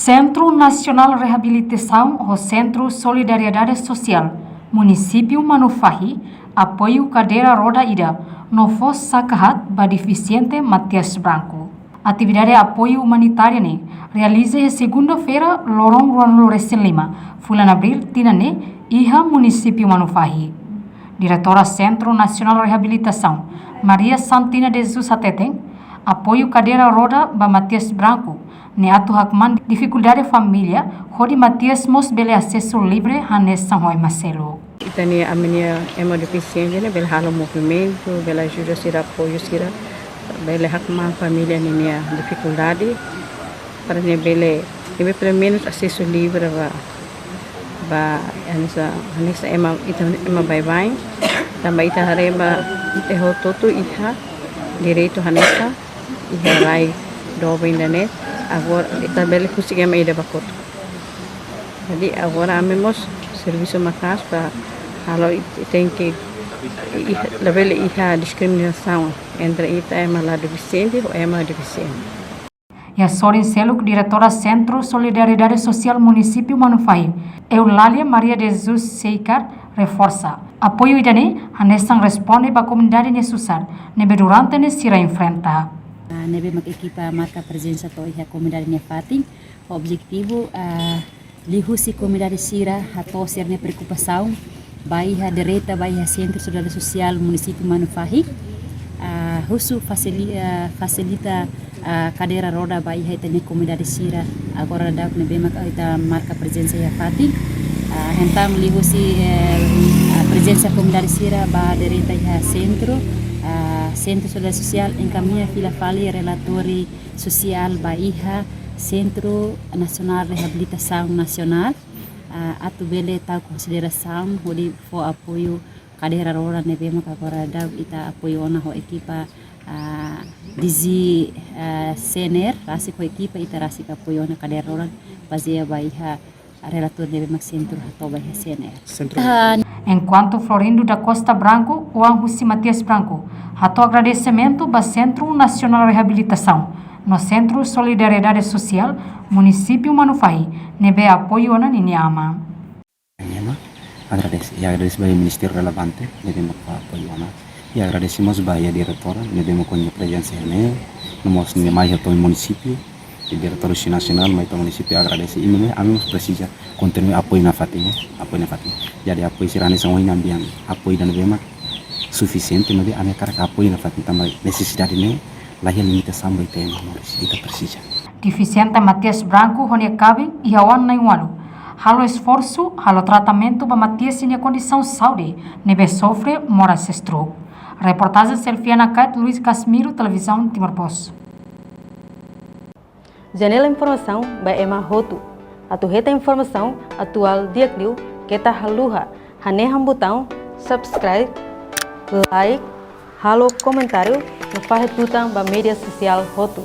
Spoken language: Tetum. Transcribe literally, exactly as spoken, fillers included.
Sentru Nasionál Reabilitasaun ho Sentru Solidariedade Sosiál Munisípiu Manufahi apoiu kadeira roda ida no fó saka-haat ba defisiente Matias Branco. Atividade apoiu umanitáriu ne'e realiza iha segunda-feira, loron ruanulu resin lima, fulan Abríl, tinan ne'e, iha Munisípiu Manufahi. Diretora Sentru Nasionál Reabilitasaun, Maria Santina de Jesus hateten, apoiu kadeira roda ba Matias Branco ne'e atu hakmaan difikuldade família, hodi Matias mós bele asesu livre hanesan ho ema seluk. Ita-nia, ami-nia ema defisiente ne'e bele halo movimentu, bele ajuda sira, apoiu sira, bele hakmaan família ninia difikuldade, para nia bele, nia bele pelumenus asesu livre ba, ba, hanesan, hanesan ema, ita, ema baibain, tanba ita haree ba, ita hotu-hotu iha direitu hanesan, iha rai doben ida-ne'e, agora ita bele husik ema ida ba kotuk. Jadi agora ami mós servisu maka'as para halo it-, tenke i-, labele iha diskriminasaun entre ita ema la defisiente ho ema defisiente. Iha sorin seluk, Diretora Sentru Solidariedade Sosiál Munisípiu Manufahi, Eulália Maria de Jesus Seikar, reforsa apoiu ida-ne'e hanesan responde ba komunidade nia susar ne'ebé durante ne'e sira enfrenta. Ah, ne'ebé mak ekipa marka prezensa to'o iha komunidade nia fatin, objetivu, ah, liuhusi komunidade sira hato'o sira-nia preokupasaun ba iha direta ba iha Sentru Solidariedade Sosiál Munisípiu Manufahi, ah, husu fasili-, ah, fasilita, ah, kadeira roda ba iha ita-nia komunidade sira agora daudaun ne'ebé mak ita marka prezensa iha fatin. Ah, entaun liuhusi, eh, ah, prezensa komunidade sira ba direta iha sentru, ah, Sentru Solidariedade Sosiál enkamiña fila fali relatóriu sosiál ba iha Sentru Nasionál Reabilitasaun Nasionál, ah, atu bele tau konsiderasaun hodi fó apoiu kadeira roda ne'ebé mak agora daudaun ita apoiu ona ho ekipa, ah, D G, ah, C N R, rasik ho ekipa ita rasik apoiu ona kadeira roda bazeia ba iha relatóriu ne'ebé mak sentru hato'o ba iha C N R. Sentru. Ah, enkuantu Florindo da Costa Branco, oan husi Matias Branco, hato'o agradesimentu ba Sentru Nasionál Reabilitasaun no Sentru Solidariedade Sosiál Munisípiu Manufahi ne'ebé apoiu ona ninia aman. Ema agradese, i agradese ba iha ministériu relevante ne'ebé mak fó apoiu ona. I agradese mós ba iha diretora ne'ebé mak ho nia prezensa iha ne'e, no mós nia mai hato'o iha munisípiu, i diretór husi nasionál mai to'o munisípiu, agradese. I ami, ami mós presiza kontinua apoiu nafatin, apoiu nafatin. Jadi apoiu sira hanesan ohin ami dehan, apoiu ida ne'ebé mak sufisiente, maibé ami hakarak apoiu nafatin tanba nesesidade ne'e la iha limitasaun ba ita ema moris, ita presiza. Defisiente Matias Branco ho nia kaben iha oan na'in-ualu halo esforsu halo tratamentu ba Matias nia kondisaun saúde ne'ebé sofre moras stroke. Reportajen Selfiana Kait, Luis Casimiro, Televizaun Timor Post. Janela informasaun ba ema hotu. Atu hetan informasaun atuál di'ak liu, keta haluha hanehan butaun subscribe, like, halo komentáriu no fahe tutan ba média sosiál hotu.